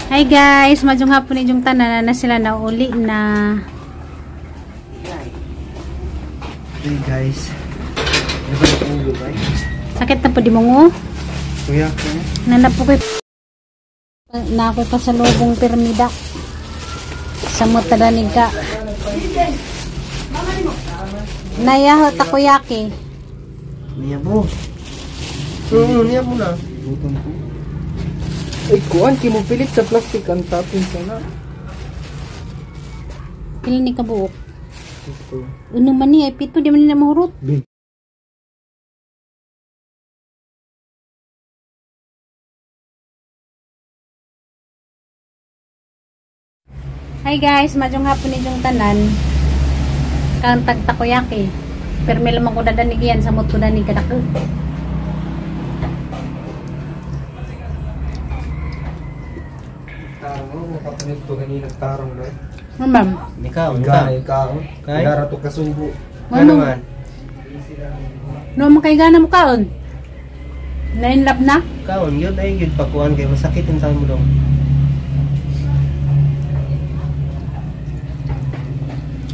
Hi guys, madyong hapon inyong tanan na sila na uli na. Hey guys. Sakit na po di mo. Kuya, Nana po ko'y na ako'y pasalubong pirmida. Sa mutadanig ka. Nayaho takoyaki. Niya po. Niya po na. Gutom po. Ay, kuan, kimupilit sa plastic ang tapin sana. Pila ni kabuok? Uno man ni ay pito di man ni na mahurot. Hi guys, madyong hapon inyong tanan. Kang tagtakoyaki. Permi lamang ko dadanig yan sa mot ko danig kadako. Tarong, nakapunit ko kanina tarong ba? Ma'am. Ikaw, ikaw. Ikaw. Kay? Gara to kasubo. Ano man? No, makay gana mo kaon. Nainlap na? Kaon, yun ay yun pakuan kay masakit ang taon mo dong.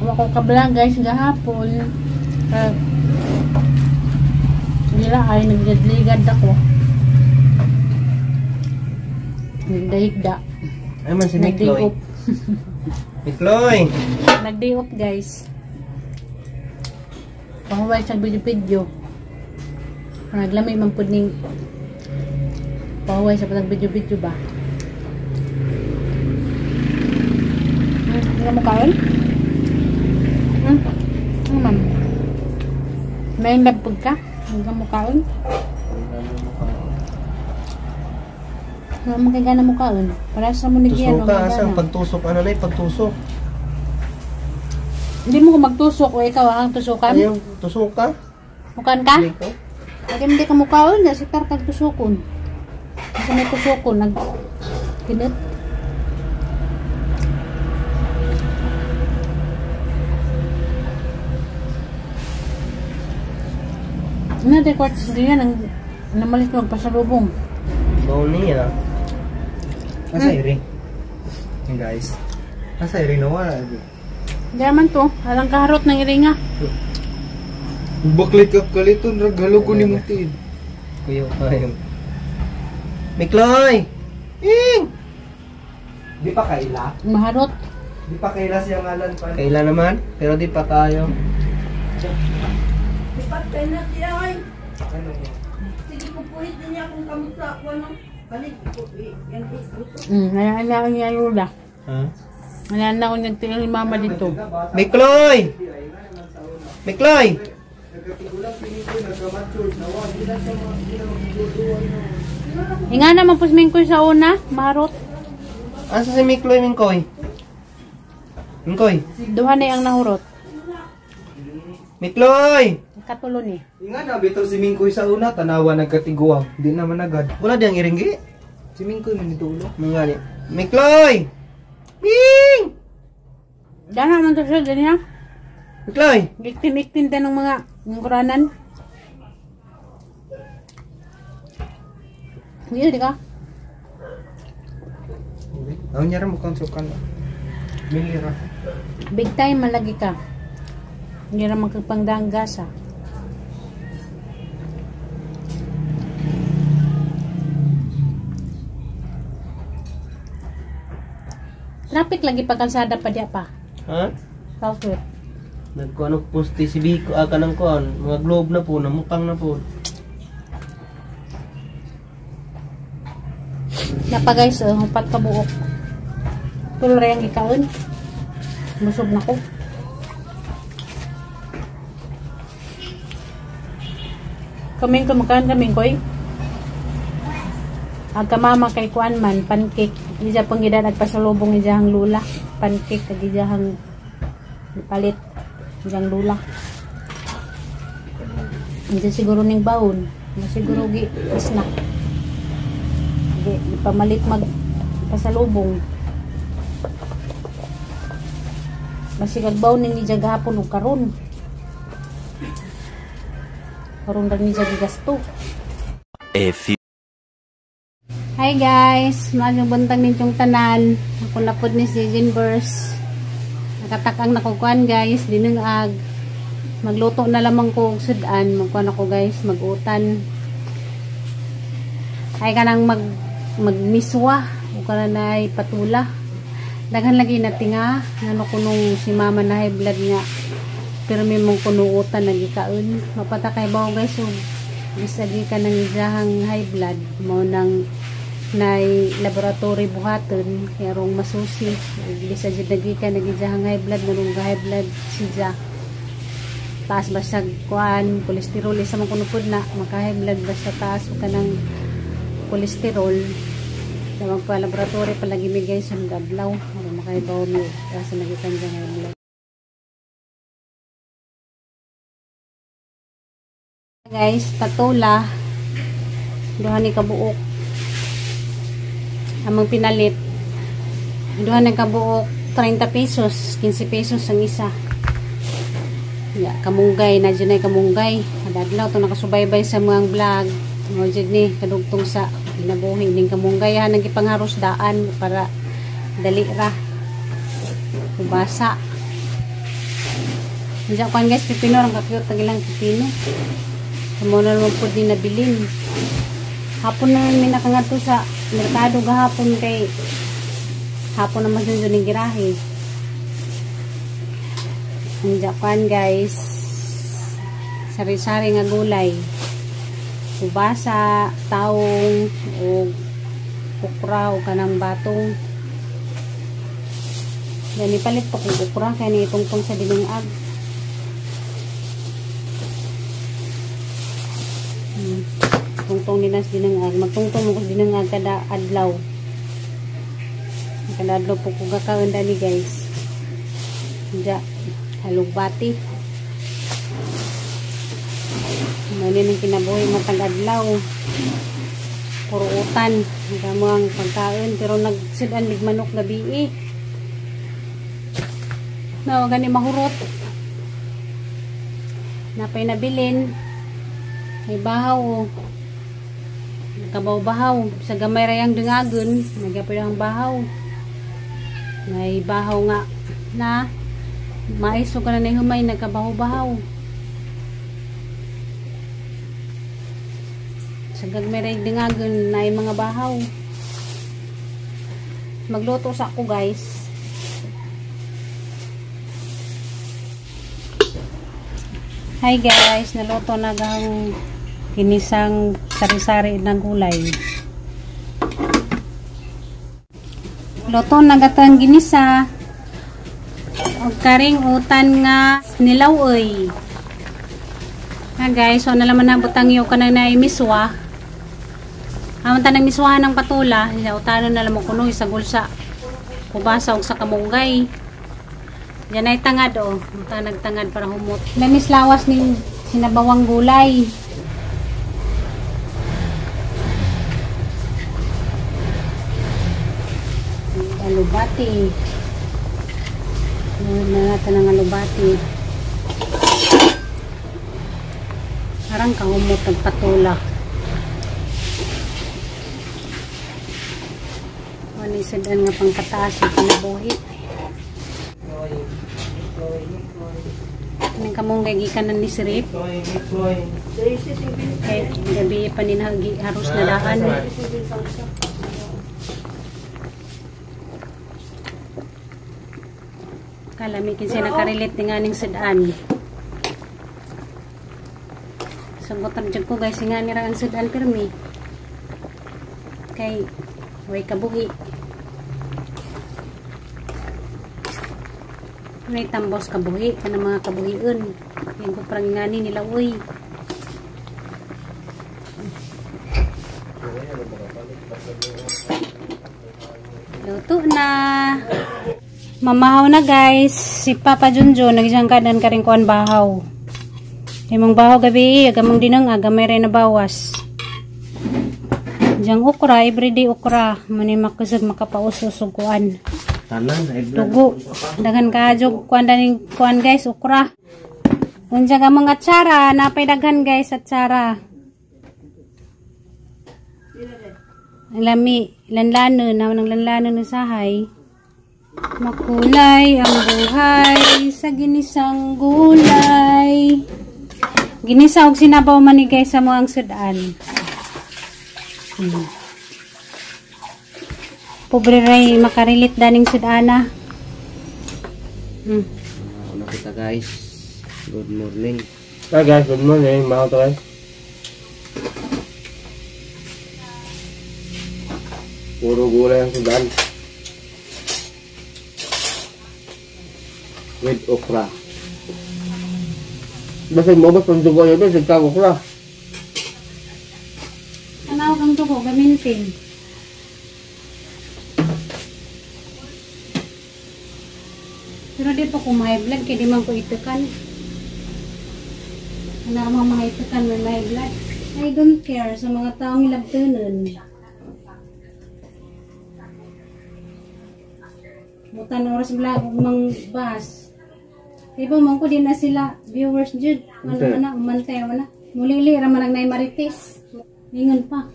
Wa ko ka-vlog guys gahapon. Dila ay nagligad ako. Nagdahigda. Ay man si Mikloy. Nag-day off. Mikloy! Nag-day off guys. Pahuway sa video-video. Naglamay man pud ning pahuway sa patag video-video ba. Hindi mo kaon? Ma'am. May love ka? Hindi mo kaon? Wala mo kay gana mo kaon. Para sa mo ni Gian. Tusok ka, asang pagtusok ano na pagtusok. Hindi mo ko magtusok o ikaw ang tusukan? Ayaw, tusok ka? Mukaan ka? Hindi, hindi ka mukaon. Kasi tar kag tusokon. Kasi may tusokon. Nag... Kinit. Ano, quartz din yan. Ang namalit magpasalubong. Baon niya. Asa iri? Hey guys. Asa iri na wala. Hindi naman to. Alang kaharot ng iringa. Baklit ka kaliton, raghalo ko ni Mutin. Kuyo kayo. Mikloy! Ing! Di pa kaila? Maharot. Di pa kaila siya ngalan pa. Kaila naman, pero di pa kayo. Di pa kaila siya ay. Ano? Sige, pupuhit din niya kung kamusta ako ano. Balik ko. Yan ko. Wala na niya lula. Ha? Wala na ako nagtingin ni mama dito. Mikloy! Mikloy! Inga naman po si Mingkoy sa una, maharot. Asa si Mikloy, Mingkoy? Mingkoy? Duha na yung nahurot. Mikloy! Katulo ni. Inga na, bitaw si Mingkoy sa una, tanawa nagkatiguang. Di naman agad. Wala diyang iringgi. Si Mingkoy man ito ulo. Mga ni. Mikloy! Ming! Dana naman to siya, ganyan. Mikloy! Iktin-iktin din ng mga nguranan. Hindi, di ka? Ako niya rin mukhang sukan. Milira. Big time malagi ka. Hindi rin magkapangdanggasa. Traffic lagi pa kalsada pa diya pa. Ha? Southwest. Nagkuano poste si Biko, ah, kanang kuan, mga globe na po, namukang na po. Napa guys, upat ka buok. Tulo ra yang ikaon. Busog na ko. Kaming kumakain kaming koy. Ang kamama kay kuan man pancake. Ija pangidan at pasalubong ijahang lula. Pancake kag ijahang palit ijahang lula. Ija siguro ning baon. Masiguro gi snack. Di pamalit mag pasalubong. Masigag baon ni ija gahapon og karon. Karon ra ni ija gigasto. A few. Hi Hi guys, maayong buntag ninyong tanan. Ako na pod ni si Jinbers. Nakatakang nakukuan guys, dinungag. Magluto na lamang ko og sudan, magkuan ako guys, magutan. Ay kanang magmiswa o kanang patula. Daghan lagi na tinga, ngano kunong si mama na high blood nga. Pero may mong kunuutan nagikaon. Mapatakay ba guys, so bisagi ka ng iyahang high blood mo nang nay laboratory buhaton kay rong masusi bisa jud nagikan nagijahang high blood nganong high blood siya taas basag kuan kolesterol isa man kuno pud na maka high blood basta taas o kanang kolesterol sa magpa laboratory palagi mi guys ang adlaw aron makaibaw mi asa nagikan diyang high blood. Guys, patula duha ni kabuok among pinalit, duha ni kabuok 30 pesos, 15 pesos ang isa. Ya, kamunggay na dyan ay kamunggay. Adadlaw to nakasubaybay sa mga vlog mo jud ni kadugtong sa kinabuhi ning kamunggay ha nagipangharos daan para dali ra kubasa. Diyan kuan guys, pipino rang ka-cute ang ilang pipino. Amo na naman po din nabilin. Hapon na may nakangadto sa merkado gahapon kay hapon naman dyan dyan yung girahe. Ang Japan guys, sari-sari nga gulay, kubasa, taong, o okra o kanang batong. Yan ipalit pa kung okra kaya nitungtong sa dinungag. Tungtong din as dinangag, magtungtong mo ko dinangag kada adlaw. Kada adlaw po ko gakaon dani guys. Ja, halugbati. Mao ni ning kinabuhi matag adlaw. Puro utan, ang ang pagkaon pero nagsudan mig manok gabi eh. No, gani mahurot. Napay nabilin. May bahaw oh. Kabaw-bahaw sa gamay rayang dungagon nagapil ang bahaw. May bahaw nga na maiso ka na humay nagkabaw-bahaw. Sa gamay rayang dungagon na mga bahaw. Magluto sa ako guys. Hi guys, naluto na gang ginisang sari-sari na gulay. Luto na gatang ginisa. Og karing utan nga nilaw oy. Ha guys, so na laman na butang yo kanang naay miswa. Amon tanang miswahan ng patula, utanon na lamang kuno isagol sa kubasa og sa kamunggay. Diyan ay tangad oh, nagtangad para humot. Lamis lawas ning sinabawang gulay. Alubati. Ngayon na natin ang alubati. Parang kahumot ang patula. Wala isadaan nga pang kataas ang kinabuhi. Anong kamunggay gikan na ni Sirip? Kay gabi pa ni haros na daan. Kalami kinsa nakarelate ni nganing sudan. Sabutan jud ko guys nga ni ra ang sudan pirmi. Kay way kabuhi. May tambos kabuhi kanang mga kabuhion. Yung ko parang ngani nila uy. Luto na. Mamahaw na guys. Si Papa Junjun nagsiyang kadan karing kuan bahaw. Imong bahaw gabi, agamong dinang agamay rin na bawas. Diyang okra, everyday okra. Mani makusog makapausos og kuan. Dugo. Daghan kaadyo kuan daning kuan guys, okra. Unsa ka mga atsara, napay daghan guys atsara. Ang lami, lanlano na nang lanlano no sahay. Makulay ang buhay sa ginisang gulay. Ginisa og sinabaw man ni guys sa mga sudan. Pobre ray makarilit daning sudana. Una kita guys. Good morning. Hi guys, good morning. Mga to guys. Puro gulay ang sudan. With okra. Basta mo ba pang dugo yun, basta kag okra. Tanaw kang dugo gamitin. Pero di pa ko may blood kay di man ko itukan. Ano ang mga itukan may blood. I don't care sa mga taong ilabtunon. Butan oras vlog ug mang bas. Iba man ko din na sila viewers jud. Ano Okay. man na umantay man na. Mulili ra man ang nay marites. Ingon pa.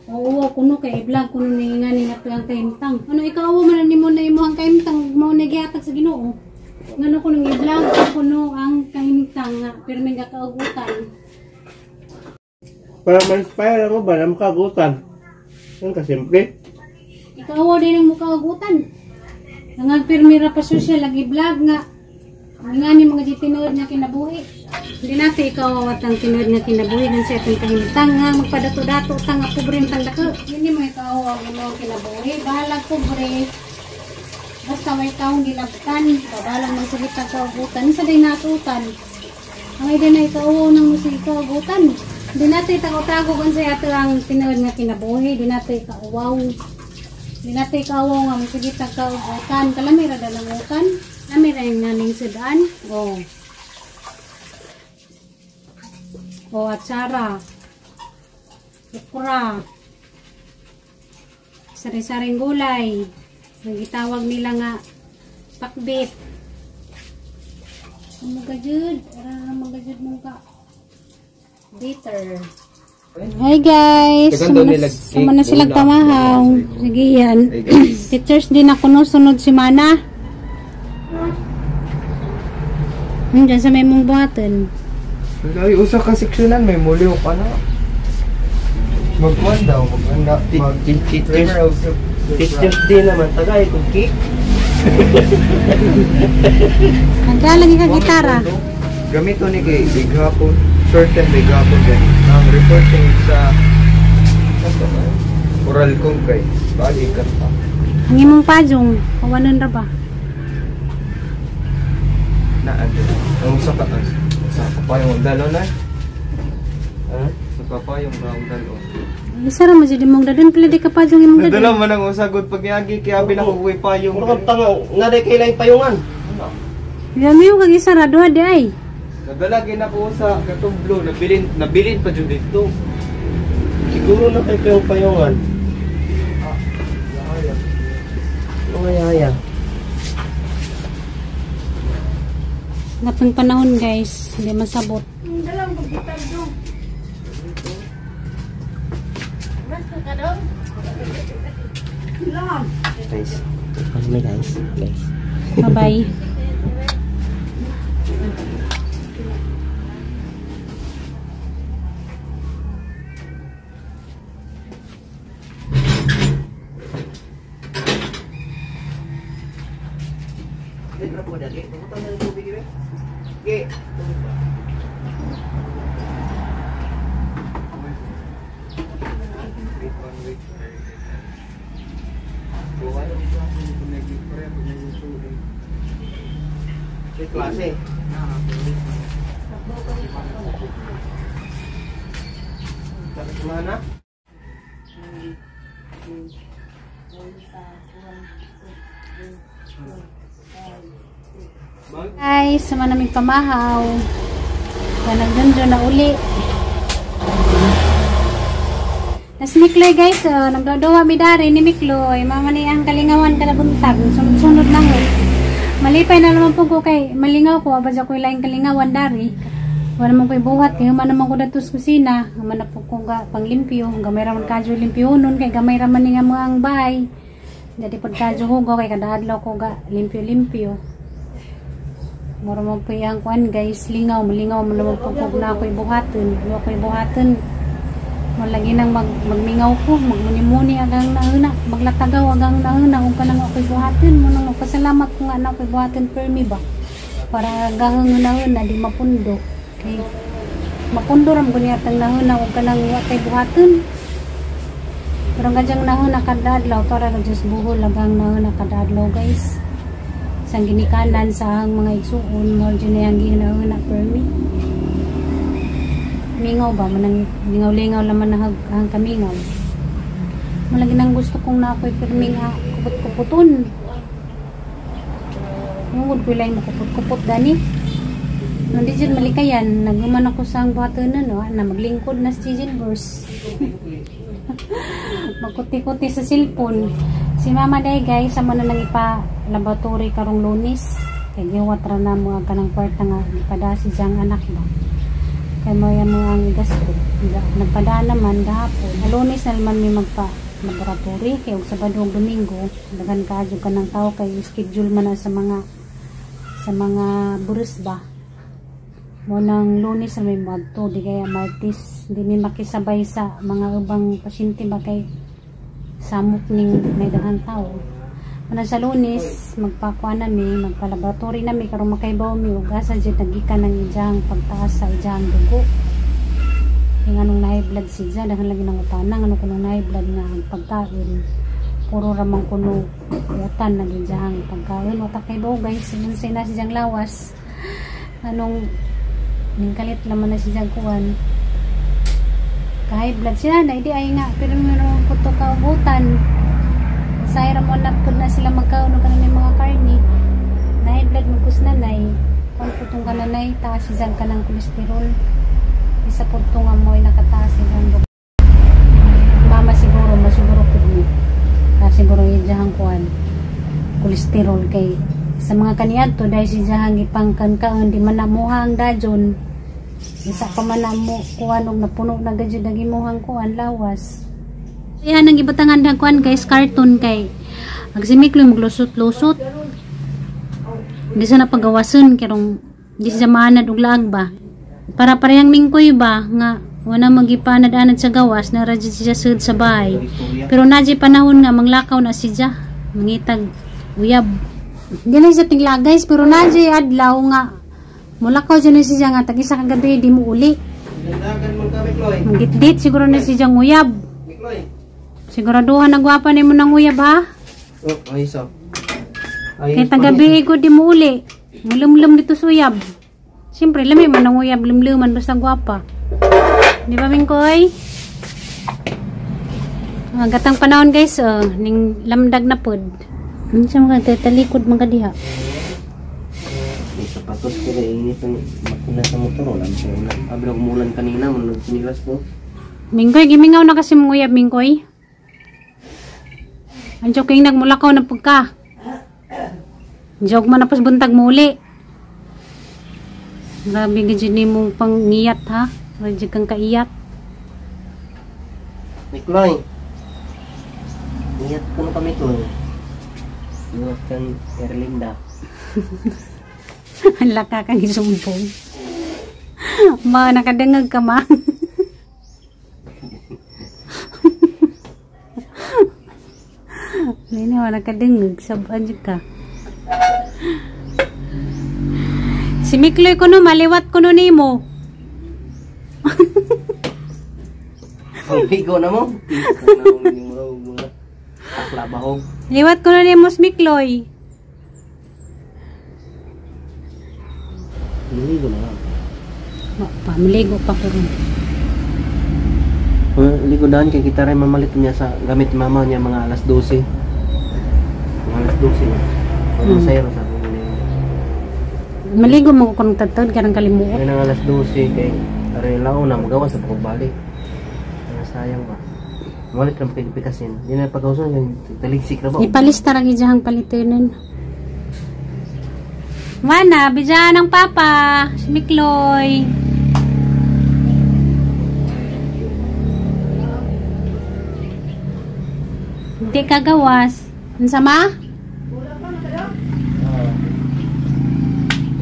Oo, kuno kay i-vlog kuno ni nga ni nga ang kahimtang. Ano ikaw man nimo na imo ang kahimtang mao na gihatag sa Ginoo. Ngano kuno i-vlog kuno ang kahimtang nga pirmi nga kaugutan. Para ma-inspire ako ba na makagutan. Yan kasimple. Ikaw din ang mukaugutan. Nangagpirmi ra pa social lagi vlog nga nga ni mga di tinuod nga kinabuhi. Hindi natin ikaw ang tinuod nga kinabuhi ng sa atong kahimtang nga magpadato-dato ta nga pobre ang tandako. Hindi mo ikaw ang imong kinabuhi. Bahalag pobre. Basta may taong gilabtan, babalang magsugit ang kaugutan. Sa day natutan. Ang ide na ikaw nang musig kaugutan. Hindi natin itago-tago kung sa ato ang tinuod nga kinabuhi. Di natin ikauwaw. Di natin ikawaw nga magsugit ang kaugutan. Kalami ra dalang utan. Lami ra yung naning sudan. Oh. Oh, atsara. Okra. Sari-saring gulay. Ang gitawag nila nga pakbit. Ang magajud. Ara magajud mong ka. Bitter. Hi guys! Sumana silang pamahaw. Sige yan. Teachers din ako no, sunod si Mana. Diyan sa may mong buhatan. Ay, usa ka seksyonan, may mulyo ka na. Magkuhan daw, maganda. Teachers din naman, tagay kung cake. Naglalagi ka gitara. Gamito ni kay big hapon, short and big hapon din. Ang reporting sa oral kong kay bagi ka pa. Ang imong pajong, kawanan ra ba? Naan. Ang usa ka sa kapayong dalo na. Ha? Sa kapayong raong dalo. Isa ra mo jud imong dadon pila di ka pajong imong Nadala dadon. man ang usagod pag niagi kay abi na ko payong. Puro kang tanga, nga day kay laing payungan. Yami yung kag isa ra duha di ay. Nadala gina ko sa katong blue, nabilin pa jud dito. Siguro na kay payong payungan. Ano nga yaya? Natong panahon guys, hindi masabot. Dalang paggitar dong. Basta ka dong. Lang. Guys, ano may guys? Guys. Bye-bye. Klase. Mana? Guys, sama namin pamahaw. Kaya nagdunjo na uli. Nas Mikloy guys, oh, nagdodowa mi dari ni Mikloy. Mama ni ang kalingawan kada buntag. Sunod-sunod lang eh. Malipay na naman po ko kay malingaw ko, abad ko ilaing kalingawan dari. Wala man ko'y buhat kay human naman ko dato sa kusina. Human na po ko ga panglimpyo, gamay ra man kadyo limpyo nun kay gamay ra man ni nga mga ang bahay. Dati pod kadyo hugaw kay kada adlaw ko ga limpyo-limpyo. Mura mo po yung kuan guys, lingaw, malingaw mo naman po kung na ako'y buhaton. Wa ako'y buhaton. Malagi nang magmingaw ko, magmuni-muni agang nauna, maglatagaw agang nauna kung kanang ako'y buhaton. Mo nang pasalamat ko nga na ako'y buhaton permi ba. Para gahang nauna di mapundo. Okay. Mapundo ram ko niya tang nauna kung kanang wa kay buhaton. Pero gadyang nauna kada adlaw para ra Diyos buhol agang nauna kada adlaw guys. Sang ginikanan sa ang mga igsuon mo dyan na yung ginauna permi. Mingaw ba manang lingaw-lingaw laman na ang kamingaw. Malagi nang gusto kong na ako'y permi nga kupot-kuputon. Mungod ko lang makupot-kupot dani. Nung di dyan malikayan, naguman ako sa ang buhatonan, no, na maglingkod na si Gilbers. Magkuti-kuti sa cellphone. Si Mama day guys, sama na nang ipa-laboratory karong Lunes. Kay giwat ra na mo ang kanang kwarta nga ipada si siyang anak ba. Kay mo yan mga ang gasto. Nagpada naman gahapon. Lunes na naman may magpa-laboratory. Kay og Sabado ug Domingo, daghan kaadyo ka ng tao kay schedule man na sa mga buris ba. Mo nang Lunes na may moadto, di kaya Martes, di mi makisabay sa mga ubang pasyente ba kay samok ning may daghang tao. Muna sa Lunes, magpakuha nami, magpa-laboratory nami karon makaibaw mi og asa jud nagikan ang ijang pagtaas sa ijang dugo. Yung anong na high blood siya, daghan lagi nang utana, ngano kuno na high blood nga ang pagkain. Puro ramang kuno utan nag ijang pagkain. Wa ta kaibaw guys, unsay na siyang lawas. Anong ningkalit naman na siyang kuwan. Ka-high blood siya na, hindi ay nga, pero meron ko to kaubutan. Sayra mo na po na sila magkaon ka na mga karni. Na high blood mo kus nanay. Kung putong ka nanay, taas siyang ka ng kolesterol. Isa po itong amoy nakataas siyang dugo. Mama siguro, masiguro po ni. Siguro yung diyang kuwan. Kolesterol kay sa mga kaniadto dahil si diyang ipangkankaon di man namuha ang dajon. Isa pa man na mo kuan og napuno na gadyo dagimuhang kuan lawas. Iyan ang ibutangan ng kuan guys, karton kay ag si Mikloy maglusot-lusot. Di sa napagawason kerong di siya maanad og laag ba. Para parehang mingkoy ba nga wala magipanad-anad sa gawas na ra siya sud sa bahay. Pero naji panahon nga manglakaw na siya, mangitag uyab. Di na siya tingla guys, pero naji adlaw nga mulakaw dyan na siya nga tag isa ka gabi di mo uli. Manggitdit siguro na siya nguyab. Siguraduhan na gwapa ni mo nang uyab ha. Oh, ay so. Kaya tagabi ko di mo uli. Mulumlum dito sa uyab. Siyempre lami man ang uyab lumluman basta gwapa. Di ba Mingkoy? Gatang panahon guys, oh, ning lamdag na pod. Unsa man ka talikod man ka diha? May sapatos ko na init ang makina sa motor. Wala mo ulan. Abi umulan kanina, manunod sinilas po. Mingkoy, gimingaw na kasi mong uyab, Mingkoy. Ang joke yung nagmulakaw na pagka. Joke man na pas buntag muli. Grabe ka dyan mo pang ngiyat ha. Grabe kang kaiyat. Mikloy. Ngiyat ko na kami to. Ngiyat kang Erlinda. Ang laka kang isumbong. Ma, nakadangag ka ma. Hindi na, nakadangag. Sabaan ka. Si Mikloy ko no, maliwat ko no nimo. Ang bigo na mo. Liwat ko na nimo si Mikloy. Maligo na lang. Pa, maligo pa ko rin. Maligo daan kay kita rin mamalit niya sa gamit mama niya mga alas 12. Mga alas 12 na. Masaya sa ako. Maligo mo kung tatod karang kalimuot. Ngayon ang alas 12 kay aray lao na magawa sa pagbalik. Sayang ba. Malit lang pagpikasin. Di na pagkausan yung taligsik na ba? Ipalista ra gid ang palitinan. Mana, bidyan ng papa, si Mikloy. Di ka gawas. Unsa ma? Wala pa na kayo? Oo.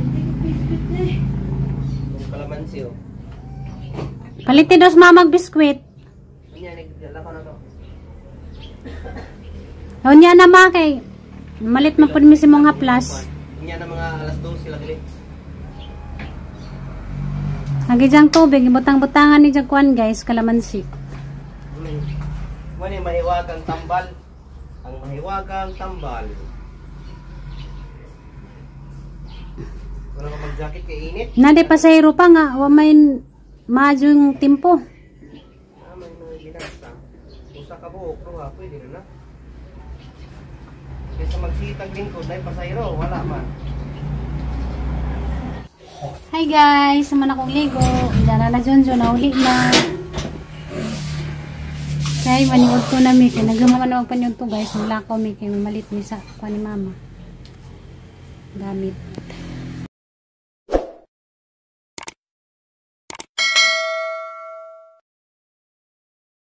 Hindi ko biscuit eh. Yung kalamansi oh. Palitin daw sa mamag biskwit. Unya nagdala ko na to. Unya na ma kay malit man pud mi si mong haplas. Unya na mga alas 12 sila gali. Lagi diyang tubig, ibutang-butangan ni diyang kuan guys, kalamansi. Muna yung mahiwagang tambal. Ang mahiwagang tambal. Wala ka mag-jacket kay init. Nade pasahero pa nga, wa may maadyo yung timpo. Ah, may mga binasa. Usa ka buok, ruha, pwede na na. Kaysa magsitag lingkod, ay pasayro, wala man. Hi guys, sama na akong ligo. Dala na Junjun, nauli na. Kay maniud ko na mi kay nagama man og paniud to guys, wala ko mi kay malit mi sa kuan ni mama. Gamit.